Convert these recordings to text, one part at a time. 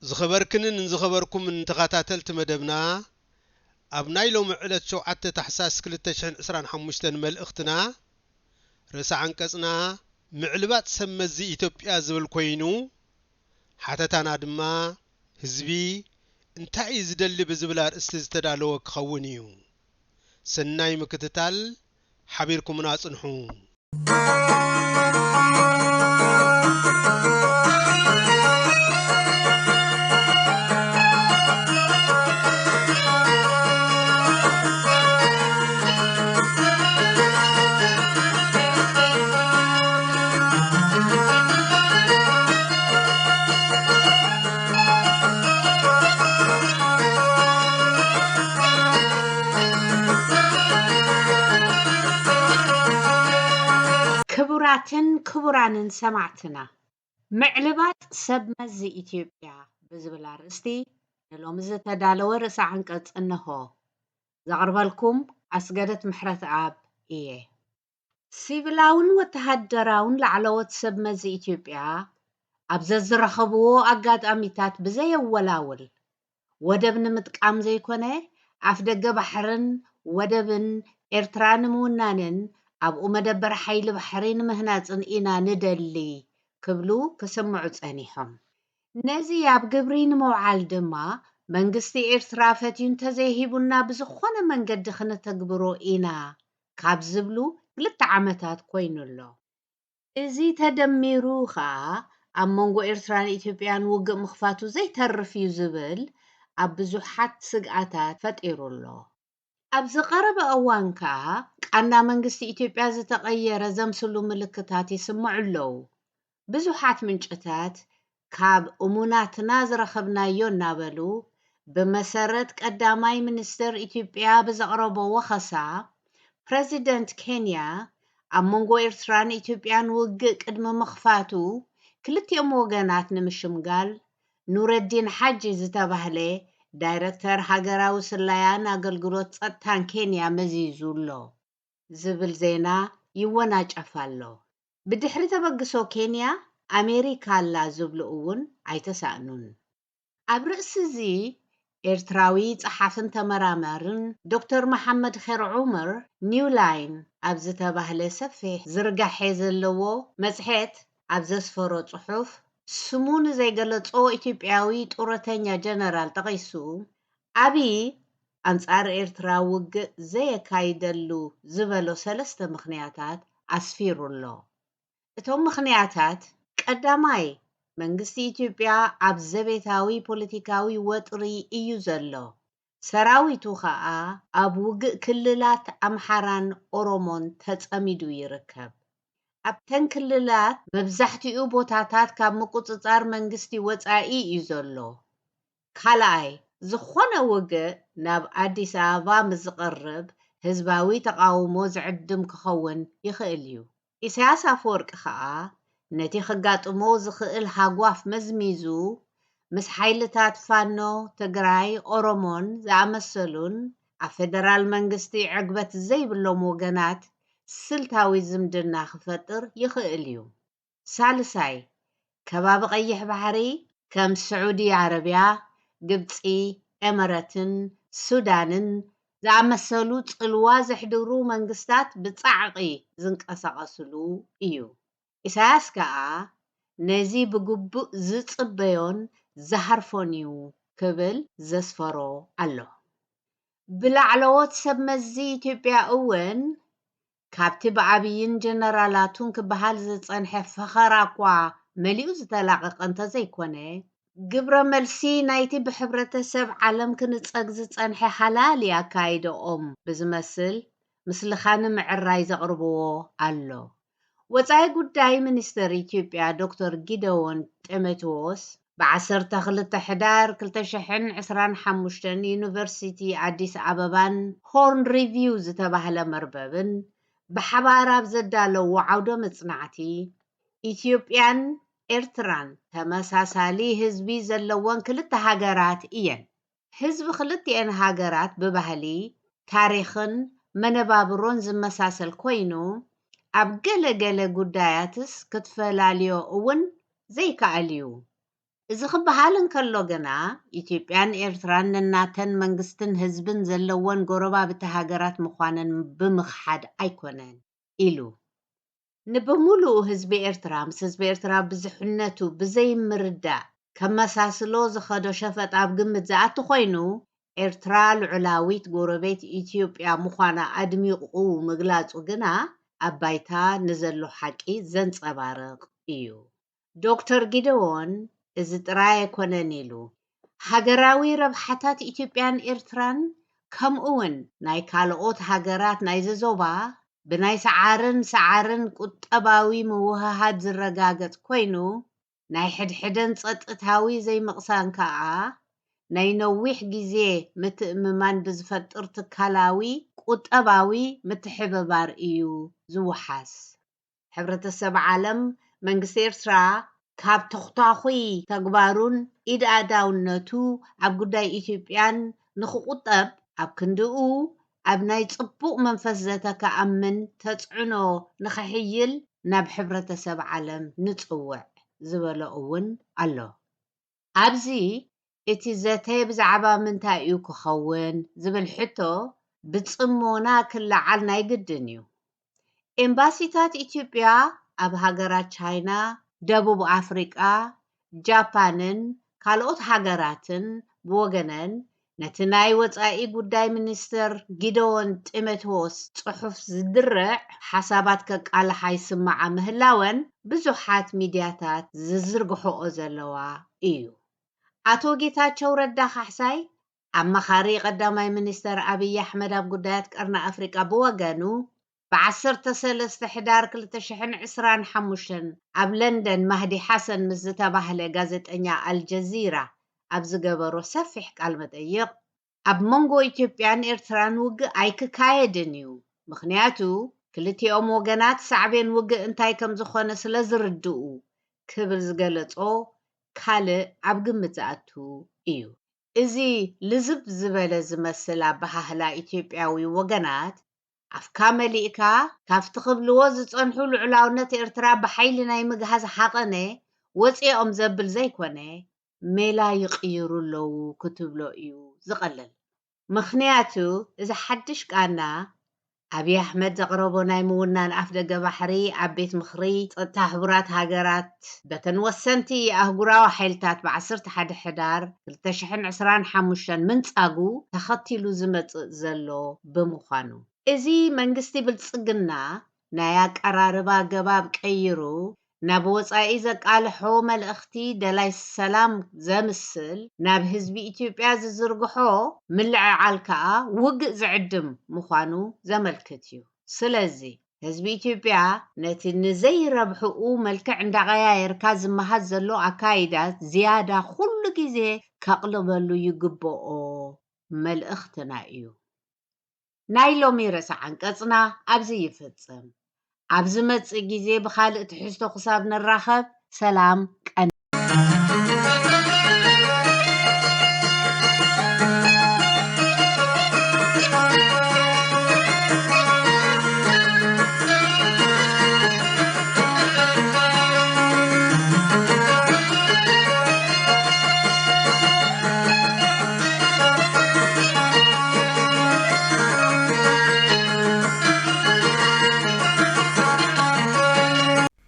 ዝኸበርክንን ዝኸበርኩምን ተኸታተልቲ መደብና፣ ኣብ ናይ ሎሚ ዕለት ሸውዓተ ታሕሳስ ክልተ ሽሕን ዕስራን ሓሙሽተን መልእኽትና፣ ርእሰ ዓንቀጽና ምዕልባጥ ሰብ መዚ ኢትዮጵያ ዝብል ኮይኑ፣ ሓተታና ድማ ህዝቢ እንታይ እዩ ዝደሊ ብዝብል ኣርእስቲ ዝተዳለወ ክኸውን እዩ። ሰናይ ምክትታል፣ ሓቢርኩምና ጽንሑ። ክቡራትን ክቡራንን ሰማዕትና፣ ምዕልባጥ ሰብ መዚ ኢትዮጵያ ብዝብል ኣርእስቲ ንሎሚ ዝተዳለወ ርእሰ ዓንቀጽ እንሆ። ዘቕርበልኩም ኣስገደት ምሕረትኣብ እየ። ሲቪላውን ወተሃደራውን ላዕለዎት ሰብ መዚ ኢትዮጵያ ኣብ ዘዝረኸብዎ ኣጋጣሚታት ብዘየወላውል፣ ወደብ ንምጥቃም ዘይኮነ፣ ኣፍደገ ባሕርን ወደብን ኤርትራ ንምውናንን ኣብኡ መደበር ሓይሊ ባሕሪ ንምህናጽን ኢና ንደሊ ክብሉ ክስምዑ ጸኒሖም። ነዚ ኣብ ግብሪ ንምውዓል ድማ መንግስቲ ኤርትራ ፈትዩ እንተዘይሂቡና ብዝኾነ መንገዲ ክነተግብሮ ኢና ካብ ዝብሉ ክልተ ዓመታት ኮይኑ ኣሎ። እዚ ተደሚሩ ኸኣ ኣብ መንጎ ኤርትራን ኢትዮጵያን ውግእ ምኽፋቱ ዘይተርፍ እዩ ዝብል ኣብ ብዙሓት ስግኣታት ፈጢሩ ኣሎ። ኣብዚ ቀረበ እዋን ከኣ ቃና መንግስቲ ኢትዮጵያ ዝተቐየረ ዘምስሉ ምልክታት ይስምዑ ኣለዉ። ብዙሓት ምንጭታት ካብ እሙናትና ዝረኸብናዮ እናበሉ፣ ብመሰረት ቀዳማይ ሚኒስተር ኢትዮጵያ ብዘቕረቦ ወኸሳ፣ ፕረዚደንት ኬንያ ኣብ መንጎ ኤርትራን ኢትዮጵያን ውግእ ቅድሚ ምኽፋቱ፣ ክልቲኦም ወገናት ንምሽምጋል ኑረዲን ሓጂ ዝተባህለ ዳይረክተር ሃገራዊ ስለያን ኣገልግሎት ጸጥታን ኬንያ መዚዙ ኣሎ ዝብል ዜና ይወናጨፍ ኣሎ። ብድሕሪ ተበግሶ ኬንያ ኣሜሪካ ኣላ ዝብሉ እውን ኣይተሳእኑን። ኣብ ርእሲ እዚ ኤርትራዊ ጸሓፍን ተመራማርን ዶክተር መሓመድ ኸይር ዑመር ኒው ላይን ኣብ ዝተባህለ ሰፊሕ ዝርጋሐ ዘለዎ መጽሔት ኣብ ዘስፈሮ ጽሑፍ፣ ስሙ ንዘይገለጾ ኢትዮጵያዊ ጡረተኛ ጀነራል ጠቒሱ፣ ኣብይ ኣንጻር ኤርትራ ውግእ ዘየካይደሉ ዝበሎ ሰለስተ ምኽንያታት ኣስፊሩ ኣሎ። እቶም ምኽንያታት፣ ቀዳማይ፣ መንግስቲ ኢትዮጵያ ኣብ ዘቤታዊ ፖለቲካዊ ወጥሪ እዩ ዘሎ። ሰራዊቱ ኸኣ ኣብ ውግእ ክልላት ኣምሓራን ኦሮሞን ተጸሚዱ ይርከብ። ኣብተን ክልላት መብዛሕትኡ ቦታታት ካብ ምቁጽጻር መንግስቲ ወጻኢ እዩ ዘሎ። ካልኣይ፣ ዝኾነ ውግእ ናብ ኣዲስ ኣበባ ምስ ዝቐርብ ህዝባዊ ተቓውሞ ዝዕድም ክኸውን ይኽእል እዩ። ኢሳያስ ኣፈወርቂ ኸኣ ነቲ ከጋጥሞ ዝኽእል ሃጓፍ መዝሚዙ፣ ምስ ሓይልታት ፋኖ፣ ትግራይ፣ ኦሮሞን ዝኣመሰሉን ኣብ ፌደራል መንግስቲ ዕግበት ዘይብሎም ወገናት ስልታዊ ዝምድና ክፈጥር ይኽእል እዩ። ሳልሳይ፣ ከባቢ ቀይሕ ባሕሪ ከም ስዑዲ ዓረብያ፣ ግብጺ፣ ኤመረትን ሱዳንን ዝኣመሰሉ ጽልዋ ዘሕድሩ መንግስታት ብጻዕቒ ዝንቀሳቐስሉ እዩ። ኢሳያስ ከኣ ነዚ ብግቡእ ዝጽበዮን ዝሃርፎን እዩ ክብል ዘስፈሮ ኣሎ። ብላዕለዎት ሰብ መዚ ኢትዮጵያ እውን ካብቲ ብዓብይን ጀነራላቱን ክበሃል ዝጸንሐ ፈኸራ እኳ መሊኡ ዝተላቐቐ እንተዘይኮነ፣ ግብረ መልሲ ናይቲ ብሕብረተሰብ ዓለም ክንጸግ ዝጸንሐ ሃላሊ ኣካይዳኦም ብዝመስል ምስልኻ ንምዕራይ ዘቕርብዎ ኣሎ። ወጻኢ ጉዳይ ሚኒስተር ኢትዮጵያ ዶክተር ጊደዎን ጢሞቴዎስ ብዓሰርተ ክልተ ሕዳር ክልተ ሽሕን ዕስራን ሓሙሽተን ዩኒቨርሲቲ ኣዲስ ኣበባን ሆርን ሪቪው ዝተባህለ መርበብን ብሓባር ኣብ ዘዳለዎ ዓውደ መጽናዕቲ፣ ኢትዮጵያን ኤርትራን ተመሳሳሊ ህዝቢ ዘለወን ክልተ ሃገራት እየን። ህዝቢ ክልቲኤን ሃገራት ብባህሊ፣ ታሪኽን መነባብሮን ዝመሳሰል ኮይኑ፣ ኣብ ገለ ገለ ጉዳያትስ ክትፈላልዮ እውን ዘይከኣል እዩ። እዚ ክበሃል እንከሎ ግና፣ ኢትዮጵያን ኤርትራን ነናተን መንግስትን ህዝብን ዘለወን ጎረባብቲ ሃገራት ምዃነን ብምኽሓድ ኣይኮነን ኢሉ። ንብምሉኡ ህዝቢ ኤርትራ ምስ ህዝቢ ኤርትራ ብዙሕነቱ ብዘይምርዳእ ከመሳስሎ ዝኸዶ ሸፈጥ ኣብ ግምት ዝኣቱ ኮይኑ፣ ኤርትራ ልዑላዊት ጎረቤት ኢትዮጵያ ምዃና ኣድሚቑ ምግላጹ ግና ኣብ ባይታ ንዘሎ ሓቂ ዘንጸባርቕ እዩ። ዶክተር ጊደዎን እዚ ጥራይ ኣይኮነን ኢሉ፣ ሃገራዊ ረብሓታት ኢትዮጵያን ኤርትራን ከምኡውን ናይ ካልኦት ሃገራት ናይዚ ዞባ ብናይ ሰዓርን ሰዓርን ቁጠባዊ ምውህሃድ ዝረጋገጽ ኮይኑ፣ ናይ ሕድሕደን ጸጥታዊ ዘይምቕሳን ከኣ ናይ ነዊሕ ግዜ ምትእምማን ብዝፈጥር ትካላዊ ቁጠባዊ ምትሕብባር እዩ ዝወሓስ። ሕብረተሰብ ዓለም መንግስቲ ኤርትራ ካብ ተኹታኹይ ተግባሩን ኢድ ኣእዳውነቱ ኣብ ጉዳይ ኢትዮጵያን ንኽቑጠብ ኣብ ክንድኡ ኣብ ናይ ጽቡቕ መንፈስ ዘተ ክኣምን ተጽዕኖ ንኽሕይል ናብ ሕብረተሰብ ዓለም ንጽውዕ ዝበሎ እውን ኣሎ። ኣብዚ እቲ ዘተ ብዛዕባ ምንታይ እዩ ክኸውን ዝብል ሕቶ ብጽሞና ክለዓል ናይ ግድን እዩ። ኤምባሲታት ኢትዮጵያ ኣብ ሃገራት ቻይና፣ ደቡብ ኣፍሪቃ፣ ጃፓንን ካልኦት ሃገራትን ብወገነን ነቲ ናይ ወጻኢ ጉዳይ ሚኒስትር ጊደዎን ጢሞቴዎስ ጽሑፍ ዝድርዕ ሓሳባት ከቃልሓ ይስምዓ ምህላወን ብዙሓት ሚድያታት ዝዝርግሕኦ ዘለዋ እዩ። ኣቶ ጌታቸው ረዳ ካሕሳይ፣ ኣማኻሪ ቀዳማይ ሚኒስተር ኣብይ ኣሕመድ ኣብ ጉዳያት ቀርኒ ኣፍሪቃ ብወገኑ፣ ብ ዓሰርተ ሰለስተ ሕዳር ክልተ ሽሕን ዕስራን ሓሙሽተን ኣብ ለንደን ማህዲ ሓሰን ምስ ዝተባህለ ጋዜጠኛ ኣልጀዚራ ኣብ ዝገበሮ ሰፊሕ ቃል መጠይቕ፣ ኣብ መንጎ ኢትዮጵያን ኤርትራን ውግእ ኣይክካየድን እዩ፣ ምኽንያቱ ክልቲኦም ወገናት ሳዕቤን ውግእ እንታይ ከም ዝኾነ ስለ ዝርድኡ ክብል ዝገለጾ ካልእ ኣብ ግምት ዝኣቱ እዩ። እዚ ልዝብ ዝበለ ዝመስል ኣበሃህላ ኢትዮጵያዊ ወገናት፣ ኣፍካ መሊእካ ካብቲ ክብልዎ ዝጸንሑ ልዑላውነት ኤርትራ ብሓይሊ ናይ ምግሃስ ሓቐነ ወጺኦም ዘብል ዘይኮነ፣ ሜላ ይቕይሩ ኣለዉ ክትብሎ እዩ ዝቐልል። ምኽንያቱ፣ እዚ ሓድሽ ቃና ኣብይ ኣሕመድ ዘቕረቦ ናይ ምውናን ኣፍደገ ባሕሪ ኣብ ቤት ምኽሪ ጸጥታ ሕቡራት ሃገራት በተን ወሰንቲ ኣህጉራዊ ሓይልታት ብ ዓሰርተ ሓደ ሕዳር ክልተ ሽሕን ዕስራን ሓሙሽተን ምንጻጉ ተኸቲሉ ዝመጽእ ዘሎ ብምዃኑ፣ እዚ መንግስቲ ብልጽግና ናይ ኣቀራርባ ኣገባብ ቀይሩ ናብ ወጻኢ ዘቃልሖ መልእኽቲ ደላይ ሰላም ዘምስል ናብ ህዝቢ ኢትዮጵያ ዝዝርግሖ ምልዕዓል ከኣ ውግእ ዝዕድም ምዃኑ ዘመልክት እዩ። ስለዚ ህዝቢ ኢትዮጵያ ነቲ ንዘይረብሕኡ መልክዕ እንዳቐያየርካ ዝመሃዝ ዘሎ ኣካይዳ ዝያዳ ኩሉ ግዜ ከቕልበሉ ይግብኦ መልእኽትና እዩ። ናይ ሎሚ ርእሰ ዓንቀጽና ኣብዚ ይፍጽም። ኣብ ዝመጽእ ግዜ ብኻልእ ትሕዝቶ ክሳብ ንራኸብ፣ ሰላም ቀን።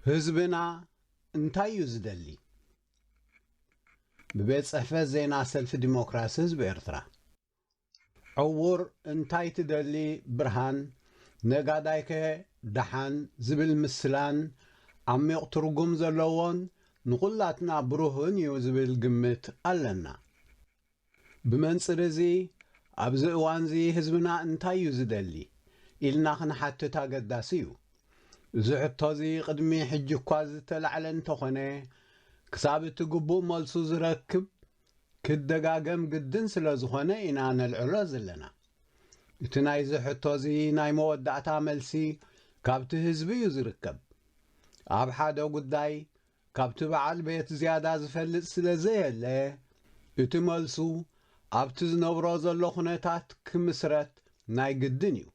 ህዝብና እንታይ እዩ ዝደሊ? ብቤት ጽሕፈት ዜና ሰልፊ ዲሞክራሲ ህዝቢ ኤርትራ። ዕዉር እንታይ ትደሊ ብርሃን፣ ነጋዳይከ ደሓን ዝብል ምስላን ዓሚቕ ትርጉም ዘለዎን ንኹላትና ብሩህን እዩ ዝብል ግምት ኣለና። ብመንጽር እዚ፣ ኣብዚ እዋንዚ ህዝብና እንታይ እዩ ዝደሊ? ኢልና ክንሓትት ኣገዳሲ እዩ። እዚ ሕቶ እዚ ቅድሚ ሕጂ እኳ ዝተላዕለ እንተኾነ፣ ክሳብ እቲ ግቡእ መልሱ ዝረክብ ክደጋገም ግድን ስለ ዝኾነ ኢና ነልዕሎ ዘለና። እቲ ናይዚ ሕቶ እዚ ናይ መወዳእታ መልሲ ካብቲ ህዝቢ እዩ ዝርከብ። ኣብ ሓደ ጉዳይ ካብቲ በዓል ቤት ዝያዳ ዝፈልጥ ስለ ዘየለ፣ እቲ መልሱ ኣብቲ ዝነብሮ ዘሎ ኩነታት ክምስረት ናይ ግድን እዩ።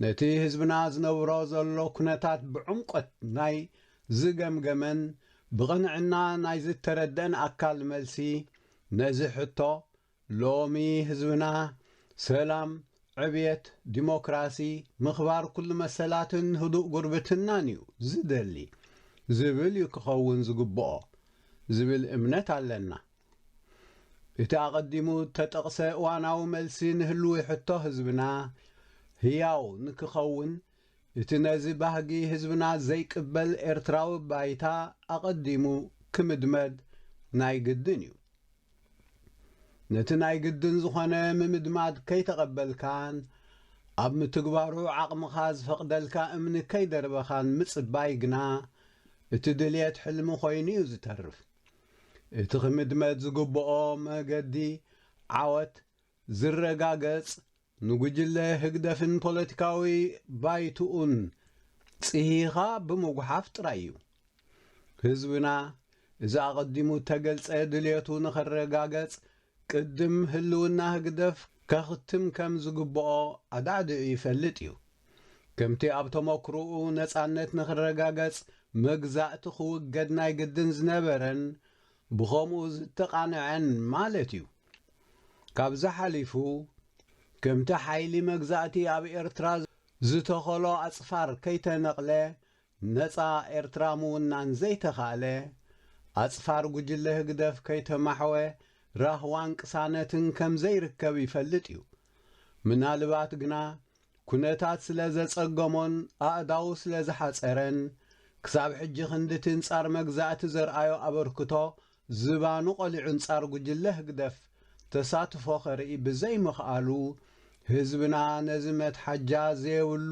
ነቲ ህዝብና ዝነብሮ ዘሎ ኩነታት ብዕምቆት ናይ ዝገምገመን ብቕንዕና ናይ ዝተረደአን ኣካል መልሲ ነዚ ሕቶ፣ ሎሚ ህዝብና ሰላም፣ ዕብየት፣ ዲሞክራሲ፣ ምኽባር ኩሉ መሰላትን ህዱእ ጉርብትናን እዩ ዝደሊ ዝብል እዩ ክኸውን ዝግብኦ ዝብል እምነት ኣለና። እቲ ኣቐዲሙ እተጠቕሰ እዋናዊ መልሲ ንህልዊ ሕቶ ህዝብና ህያው ንክኸውን፣ እቲ ነዚ ባህጊ ህዝብና ዘይቅበል ኤርትራዊ ባይታ ኣቐዲሙ ክምድመድ ናይ ግድን እዩ። ነቲ ናይ ግድን ዝኾነ ምምድማድ ከይተቐበልካን ኣብ ምትግባሩ ዓቕምኻ ዝፈቕደልካ እምኒ ከይደርበኻን ምጽባይ ግና እቲ ድልየት ሕልሚ ኮይኑ እዩ ዝተርፍ። እቲ ክምድመድ ዝግብኦ መገዲ ዓወት ዝረጋገጽ ንጉጅለ ህግደፍን ፖለቲካዊ ባይትኡን ጽሂኻ ብምጉሓፍ ጥራይ እዩ። ህዝብና እዚ ኣቐዲሙ እተገልጸ ድልየቱ ንኸረጋገጽ ቅድም ህልውና ህግደፍ ከኽትም ከም ዝግብኦ ኣዳዕዲዑ ይፈልጥ እዩ። ከምቲ ኣብ ተመክሮኡ ነጻነት ንኽረጋገጽ መግዛእቲ ክውገድ ናይ ግድን ዝነበረን ብኸምኡ ዝተቓንዐን ማለት እዩ። ካብዚ ሓሊፉ ከምቲ ሓይሊ መግዛእቲ ኣብ ኤርትራ ዝተኸሎ ኣጽፋር ከይተነቕለ ነጻ ኤርትራ ምውናን ዘይተኻእለ፣ ኣጽፋር ጉጅለ ህግደፍ ከይተማሕወ ራህዋን ቅሳነትን ከም ዘይርከብ ይፈልጥ እዩ። ምናልባት ግና ኩነታት ስለ ዘጸገሞን ኣእዳዉ ስለ ዝሓጸረን፣ ክሳብ ሕጂ ክንድቲ እንጻር መግዛእቲ ዘርኣዮ ኣበርክቶ ዝባኑ ቀሊዑ እንጻር ጉጅለ ህግደፍ ተሳትፎ ከርኢ ብዘይምኽኣሉ፣ ህዝብና ነዚ መትሓጃ ዘየብሉ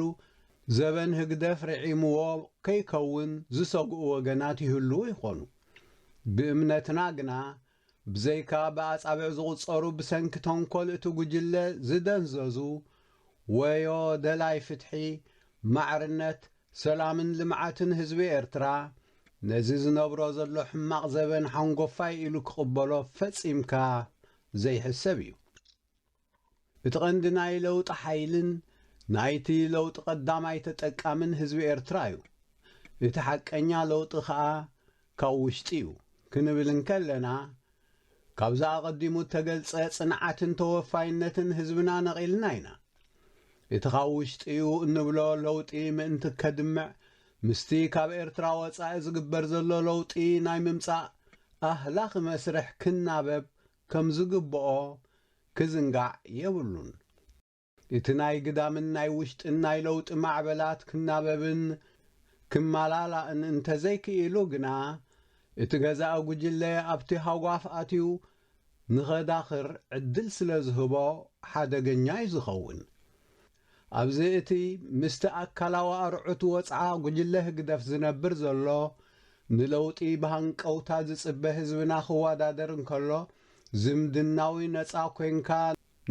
ዘበን ህግደፍ ርዒምዎ ከይከውን ዝሰግኡ ወገናት ይህልዉ ይኾኑ። ብእምነትና ግና፣ ብዘይካ ብኣጻብዕ ዝቑጸሩ ብሰንኪ ተንኮል እቲ ጉጅለ ዝደንዘዙ፣ ወዮ ደላይ ፍትሒ፣ ማዕርነት፣ ሰላምን ልምዓትን ህዝቢ ኤርትራ፣ ነዚ ዝነብሮ ዘሎ ሕማቕ ዘበን ሓንጎፋይ ኢሉ ክቕበሎ ፈጺምካ ዘይሕሰብ እዩ። እቲ ቀንዲ ናይ ለውጢ ሓይልን ናይቲ ለውጢ ቀዳማይ ተጠቃምን ህዝቢ ኤርትራ እዩ። እቲ ሓቀኛ ለውጢ ከኣ ካብ ውሽጢ እዩ ክንብል እንከለና፣ ካብዚ ኣቐዲሙ እተገልጸ ጽንዓትን ተወፋይነትን ህዝብና ነቒልና ኢና። እቲ ካብ ውሽጢ እዩ እንብሎ ለውጢ ምእንቲ ከድምዕ፣ ምስቲ ካብ ኤርትራ ወጻኢ ዝግበር ዘሎ ለውጢ ናይ ምምጻእ ኣህላኺ መስርሕ ክናበብ ከም ዝግብኦ ክዝንጋዕ የብሉን። እቲ ናይ ግዳምን ናይ ውሽጥን ናይ ለውጢ ማዕበላት ክናበብን ክመላላእን እንተዘይክኢሉ ግና፣ እቲ ገዛኢ ጉጅለ ኣብቲ ሃጓፍ ኣትዩ ንኸዳኽር ዕድል ስለ ዝህቦ ሓደገኛ እዩ ዝኸውን። ኣብዚ እቲ ምስቲ ኣካላዊ ኣርዑት ወጽዓ ጉጅለ ህግደፍ ዝነብር ዘሎ፣ ንለውጢ ብሃንቀውታ ዝጽበ ህዝብና ክወዳደር እንከሎ፣ ዝምድናዊ ነጻ ኮንካ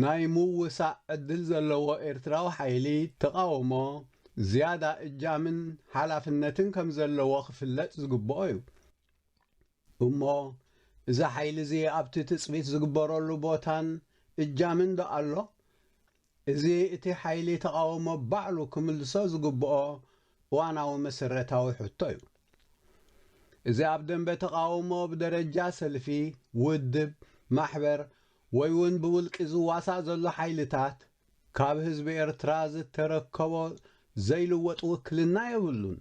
ናይ ምውሳእ ዕድል ዘለዎ ኤርትራዊ ሓይሊ ተቓውሞ ዝያዳ እጃምን ሓላፍነትን ከም ዘለዎ ክፍለጥ ዝግብኦ እዩ። እሞ እዚ ሓይሊ እዚ ኣብቲ ትጽቢት ዝግበረሉ ቦታን እጃምን ዶ ኣሎ? እዚ እቲ ሓይሊ ተቓውሞ ባዕሉ ክምልሶ ዝግብኦ እዋናዊ መሰረታዊ ሕቶ እዩ። እዚ ኣብ ደንበ ተቓውሞ ብደረጃ ሰልፊ፣ ውድብ፣ ማሕበር ወይ እውን ብውልቂ ዝዋሳእ ዘሎ ሓይልታት ካብ ህዝቢ ኤርትራ ዝተረከቦ ዘይልወጥ ውክልና የብሉን።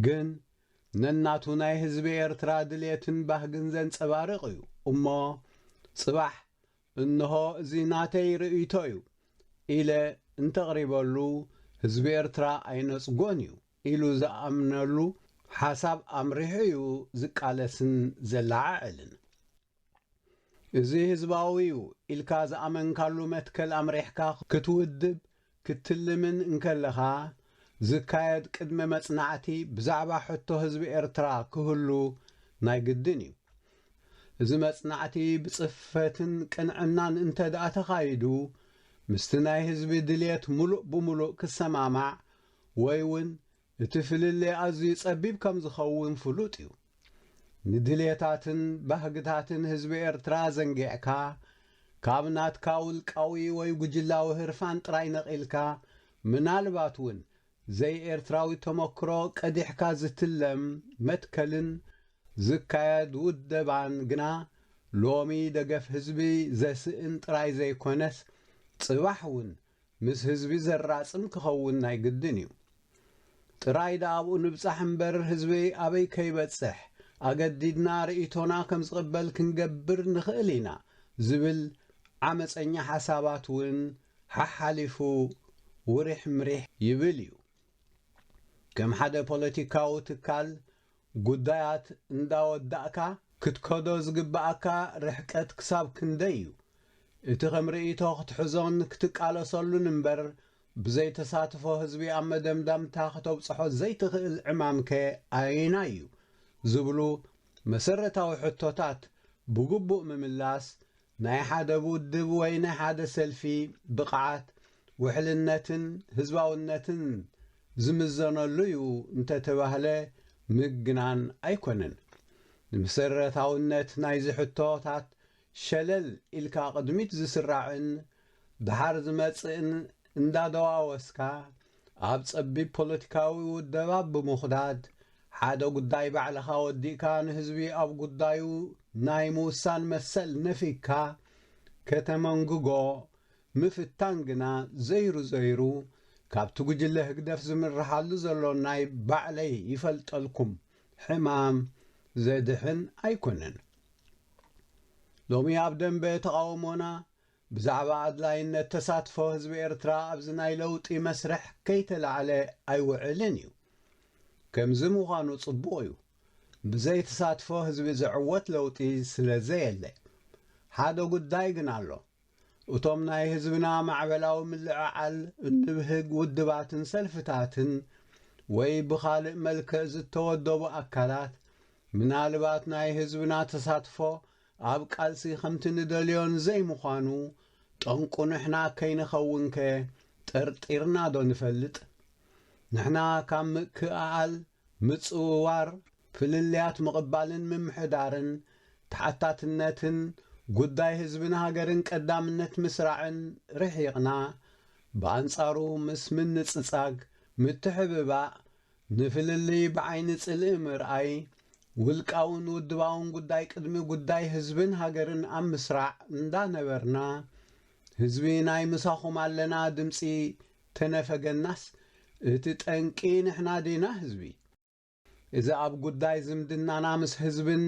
ግን ነናቱ ናይ ህዝቢ ኤርትራ ድሌትን ባህግን ዘንጸባርቕ እዩ። እሞ ጽባሕ እንሆ እዚ ናተይ ርእይቶ እዩ ኢለ እንተቕሪበሉ፣ ህዝቢ ኤርትራ ኣይነጽጎን እዩ ኢሉ ዝኣምነሉ ሓሳብ ኣምሪሑ እዩ ዝቃለስን ዘለዓዕልን። እዚ ህዝባዊ እዩ ኢልካ ዝኣመንካሉ መትከል ኣምሪሕካ ክትውድብ ክትልምን እንከለኻ፣ ዝካየድ ቅድመ መጽናዕቲ ብዛዕባ ሕቶ ህዝቢ ኤርትራ ክህሉ ናይ ግድን እዩ። እዚ መጽናዕቲ ብጽፈትን ቅንዕናን እንተ ደኣ ተኻይዱ፣ ምስቲ ናይ ህዝቢ ድልየት ምሉእ ብምሉእ ክሰማማዕ ወይ እውን እቲ ፍልልይ ኣዝዩ ጸቢብ ከም ዝኸውን ፍሉጥ እዩ። ንድልየታትን ባህግታትን ህዝቢ ኤርትራ ዘንጊዕካ፣ ካብ ናትካ ውልቃዊ ወይ ጉጅላዊ ህርፋን ጥራይ ነቒልካ፣ ምናልባት እውን ዘይኤርትራዊ ተመክሮ ቀዲሕካ ዝትለም መትከልን ዝካየድ ውደባን ግና ሎሚ ደገፍ ህዝቢ ዘስእን ጥራይ ዘይኮነስ፣ ጽባሕ እውን ምስ ህዝቢ ዘራጽም ክኸውን ናይ ግድን እዩ። ጥራይ ደኣ ኣብኡ ንብጻሕ እምበር ህዝቢ ኣበይ ከይበጽሕ ኣገዲድና ርእይቶና ከም ዝቕበል ክንገብር ንኽእል ኢና ዝብል ዓመጸኛ ሓሳባት እውን ሓሓሊፉ ውሪሕ ምሪሕ ይብል እዩ። ከም ሓደ ፖለቲካዊ ትካል ጉዳያት እንዳወዳእካ ክትከዶ ዝግብኣካ ርሕቀት ክሳብ ክንደይ እዩ? እቲ ከም ርእይቶ ክትሕዞን ክትቃለሰሉን እምበር ብዘይ ተሳትፎ ህዝቢ ኣብ መደምዳምታ ከተብጽሖ ዘይትኽእል ዕማምከ ኣየናይ እዩ? ዝብሉ መሰረታዊ ሕቶታት ብግቡእ ምምላስ ናይ ሓደ ውድብ ወይ ናይ ሓደ ሰልፊ ብቕዓት፣ ውሕልነትን ህዝባውነትን ዝምዘነሉ እዩ እንተተባህለ ምግናን ኣይኮነን። ንመሰረታውነት ናይዚ ሕቶታት ሸለል ኢልካ ቅድሚት ዝስራዕን ደሓር ዝመጽእን እንዳደዋወስካ፣ ኣብ ጸቢብ ፖለቲካዊ ውደባ ብምኹዳድ፣ ሓደ ጉዳይ ባዕልኻ ወዲእካ ንህዝቢ ኣብ ጉዳዩ ናይ ምውሳን መሰል ነፊግካ ከተመንግጎ ምፍታን ግና ዘይሩ ዘይሩ ካብቲ ጉጅለ ህግደፍ ዝምርሓሉ ዘሎ ናይ ባዕለይ ይፈልጠልኩም ሕማም ዘድሕን ኣይኮነን። ሎሚ ኣብ ደንበ ተቓውሞና ብዛዕባ ኣድላይነት ተሳትፎ ህዝቢ ኤርትራ ኣብዚ ናይ ለውጢ መስርሕ ከይተላዕለ ኣይውዕልን እዩ። ከምዚ ምዃኑ ጽቡቕ እዩ። ብዘይ ተሳትፎ ህዝቢ ዝዕወት ለውጢ ስለ ዘየለ። ሓደ ጉዳይ ግን ኣሎ። እቶም ናይ ህዝብና ማዕበላዊ ምልዕዓል እንብህግ ውድባትን ሰልፍታትን ወይ ብኻልእ መልክዕ ዝተወደቡ ኣካላት፣ ምናልባት ናይ ህዝብና ተሳትፎ ኣብ ቃልሲ ከምቲ ንደልዮን ዘይምዃኑ ጠንቁ ንሕና ከይንኸውንከ ጠርጢርና ዶ ንፈልጥ? ንሕና ካብ ምክእኣል፣ ምጽውዋር፣ ፍልልያት ምቕባልን ምምሕዳርን፣ ተሓታትነትን ጉዳይ ህዝብን ሃገርን ቀዳምነት ምስራዕን ርሒቕና፣ ብኣንጻሩ ምስ ምንጽጻግ፣ ምትሕብባእ፣ ንፍልልይ ብዓይኒ ጽልኢ ምርኣይ፣ ውልቃውን ውድባውን ጉዳይ ቅድሚ ጉዳይ ህዝብን ሃገርን ኣብ ምስራዕ እንዳነበርና፣ ህዝቢ ናይ ምሳኹም ኣለና ድምጺ ተነፈገናስ፣ እቲ ጠንቂ ንሕና ዲና ህዝቢ? እዚ ኣብ ጉዳይ ዝምድናና ምስ ህዝብን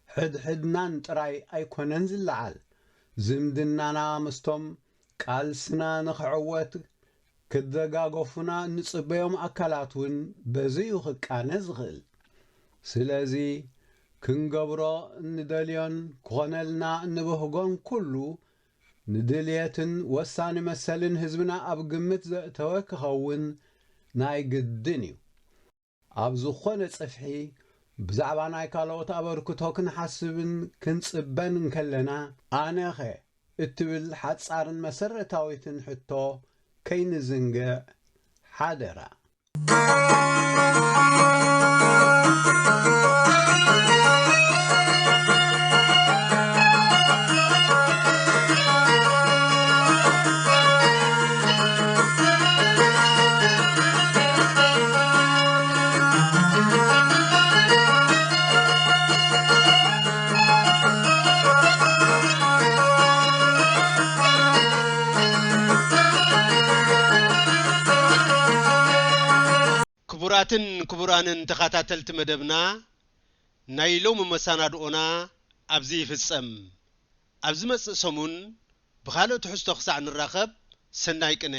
ሕድሕድናን ጥራይ ኣይኮነን ዝለዓል። ዝምድናና ምስቶም ቃልስና ንኽዕወት ክደጋገፉና እንጽበዮም ኣካላት እውን በዚ እዩ ክቃነ ዝኽእል። ስለዚ ክንገብሮ እንደልዮን ክኾነልና እንብህጎን ኩሉ ንድልየትን ወሳኒ መሰልን ህዝብና ኣብ ግምት ዘእተወ ክኸውን ናይ ግድን እዩ። ኣብ ዝኾነ ጽፍሒ ብዛዕባ ናይ ካልኦት ኣበርክቶ ክንሓስብን ክንጽበን እንከለና፣ ኣነኸ እትብል ሓጻርን መሰረታዊትን ሕቶ ከይንዝንግዕ ሓደራ። ክቡራትን ክቡራንን ተኸታተልቲ መደብና፣ ናይ ሎሚ መሰናድኦና ኣብዚ ይፍጸም። ኣብ ዝመጽእ ሰሙን ብኻልእ ትሕዝቶ ክሳዕ ንራኸብ፣ ሰናይ ቅነ።